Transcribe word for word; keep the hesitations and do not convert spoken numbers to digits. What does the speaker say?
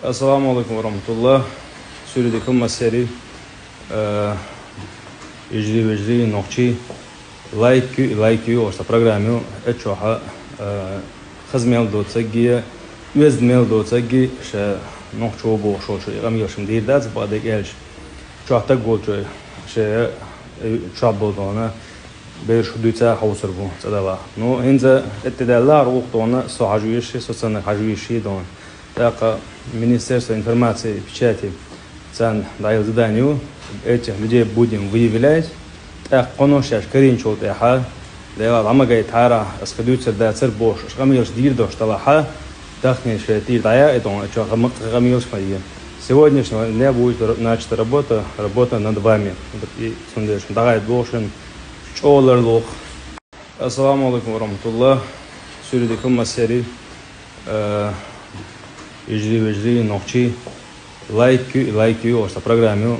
Ассаламу алейкум ва рахматуллах. Суьйре дика масери, э, йижарий, вежарий, нохчий. Лайк ю, лайк ю, оста программа ю, эцо хьа, э, хаза мел доцаги, оьзда мел доцаги, ша нохчо бохуш, ша къамелаш дийр дац, бакъдерг аьлча. Чохь таг волчо, ша, э, чохь болдона, бераш дуьйца хьовсур бу, цӀа дала. Ну, хӀинца тӀе даьлла гӀух дона, со хьажа веши, со цаннаг хьажа веши дона. ТӀаккха Министерство информации и печати царна дӀаелла задание ю, этих людей будем выявлять, тӀаккха кхоно шаьш карийначул тӀаьхьа, дела, дӀа ма гайта хьара, ас кхы дуьйцур дацар бохуш, аш къамелаш дийр дош талахьа, дахне шоай тӀера дӀаяхьа, и тӀон, а чо гӀама-, къамелаш ма е. Сегодняшнего дня будет р-, начата работа, работа над вами. И цундела шун дӀагӀайта боху шун чӀогӀа ларлух. Ассаламу алейкум ва рахматуллах. Суьйре дика масери, э, йижарий, вежарий, нохчий. Лайк ю, лайк ю, оста программа ю.